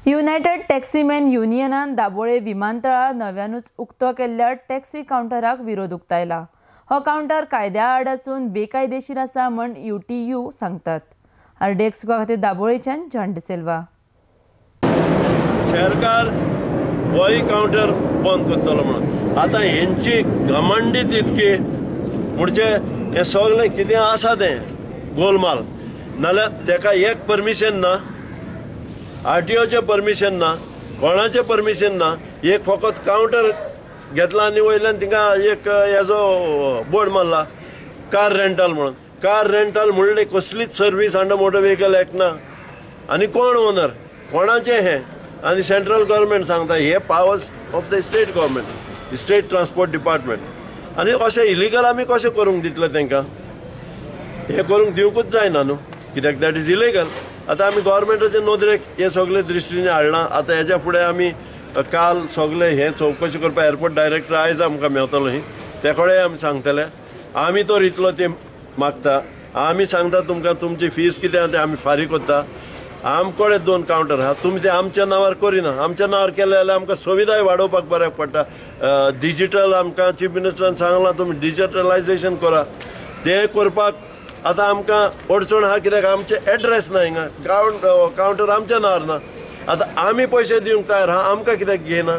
United टॅक्सीमॅन युनियनान Dabolim विमानतळार नव्यानूच उक्तो केल्ल्या टॅक्सी कावंटराक विरोध उक्तायला. हो कावंटर कायद्या आड आसून बेकायदेशीर आसा म्हण UTU सांगतात. आरडीएक्स खातीर दाबोळेच्यान जॉन डिसिल्वा. सरकार होय कावंटर बंद करतलो म्हणून आतां हेंची घमंडी तितकी म्हणजे हें सगळें कितें आसा तें गोलमाल, नाल्यार तेका एक परमिशन ना, आरटीओचें परमिशन ना, कोणाचें परमिशन ना, एक फकत कावंटर घेतला आनी वयल्यान थिंगा एक हेजो बोर्ड मारला कार रेंटल म्हणून. कार रेंटल म्हणले कसलीच service under motor vehicle act ना. आनी कोण ओनर कोणाचें हें, आनी सेंट्रल गव्हर्मेंट सांगता हे powers of the state government, state transport department. आनी अशें इलिगल आमी कशें करूंक दितले तांकां? हें करूंक दिवंकूच जायना न्हू, कित्याक that is illegal. आतां आमी गव्हर्मेंटाचे नदरेक हे सगळे दृश्टीने हाडलां. आतां हेज्या फुडें आमी काल सगळे हें चवकशी करपाक एअरपोर्ट डायरेक्टर आयज आमकां मेवतलो न्ही, ते कडेन आमी सांगतले. आमी तर इतलो ते मागता, आमी सांगता तुमकां तुमची फीस कितें आहा तें आमी फारीक करता. आमकडे 2 कावंटर आहा, तुमी ते आमच्या नांवार करिना. आमच्या नांवार केलें जाल्यार आमकां सुविधाय वाडोवपाक बऱ्याक पडटा. डिजिटल आमकां चीफ मिनिस्टरान सांगलां तुमी डिजिटलायजेशन करा, तें करपाक आतां आमकां अडचण आहा, कित्याक आमचें एड्रेस ना हिंगा, कावंटर आमच्या नांवार ना. आतां आमी पयशे दिवंक तयार आहा, आमकां कित्याक घेयना,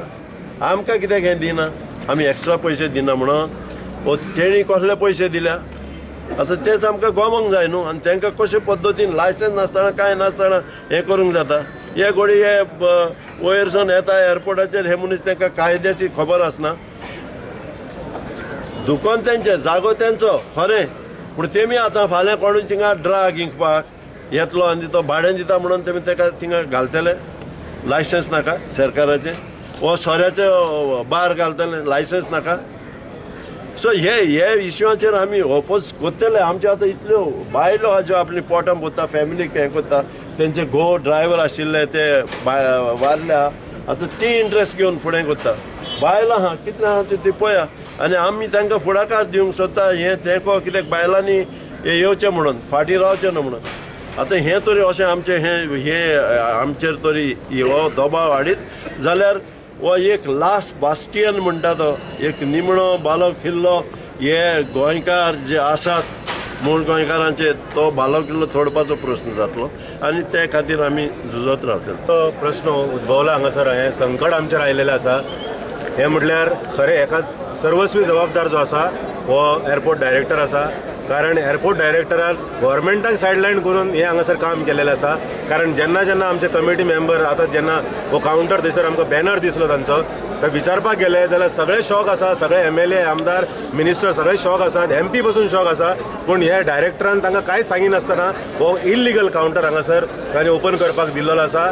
आमकां कित्याक हें दिना, आमी एक्स्ट्रा पयशे दिना म्हणून वो तेणी कसले पयशे दिल्या आतां तेच आमकां गोमोंक जाय न्हू. आनी तांकां कशे पद्दतीन लायसन्स नासतना कांय नासतना हें करूंक जाता. हे घोडी हे वयरसून येता एअरपोर्टाचेर हे मनीस तांकां कायद्याची खबर आसना. दुकान तेंचें, जागो तेंचो खरें, पूण तेमी आतां फाल्यां कोणूय थिंगा ड्रग विकपाक येतलो आनी तो भाडें दिता म्हणून तेमी ताका थिंगा घालतले, लायसन्स नाका सरकाराचें, वो सोऱ्याचें बार घालतले, लायसन्स नाका. सो हे हे इश्यूचेर आमी ओपोज करतले. आमचे आतां इतल्यो बायलो आहा ज्यो आपली पोटां भरता, फॅमिलीक हें करता, तेंचे घोव ड्रायवर आशिल्ले ते वारल्या, आतां ती इंट्रस्ट घेवन फुडें करता. बायलां आहा कितलें आहा ती पळया, आनी आमी तांकां फुडाकार दिवंक सोदता हें तेंको, कित्याक बायलांनी हें येवचें म्हणून, फाटीं रावचें न्हू म्हणून. आतां हें तरी अशें आमचें हें हें आमचेर तरी हो दबाव हाडीत जाल्यार हो एक लास्ट बास्टियन म्हणटा तो एक निमणो बालो किल्लो हे गोंयकार जे आसात मूळ गोंयकारांचे तो बालो किल्लो तोडपाचो प्रस्न जातलो आनी ते खातीर आमी झुजत रावतले. तो प्रस्न उद्भवला हांगासर, हें संकट आमचेर आयिल्लें आसा. हें म्हटल्यार खरें एका सर्वस्वी जबाबदार जो आसा हो एअरपोर्ट डायरेक्टर आसा, कारण एअरपोर्ट डायरेक्टरान गव्हर्मेंटाक सायडलायन करून हें हांगासर काम केलेलें आसा. कारण जेन्ना जेन्ना आमचे कमिटी मेंबर आतां जेन्ना हो कावंटर थंयसर आमकां बॅनर दिसलो तांचो, तर विचारपाक गेले जाल्यार सगळे शॉक आसा, सगळे MLA, आमदार, मिनिस्टर सगळे शॉक आसात, MP पसून शॉक आसा. पूण हे डायरेक्टरान तांकां कांय सांगिनासतना हो इल्लिगल कावंटर हांगासर तांणी ओपन करपाक दिल्लो आसा.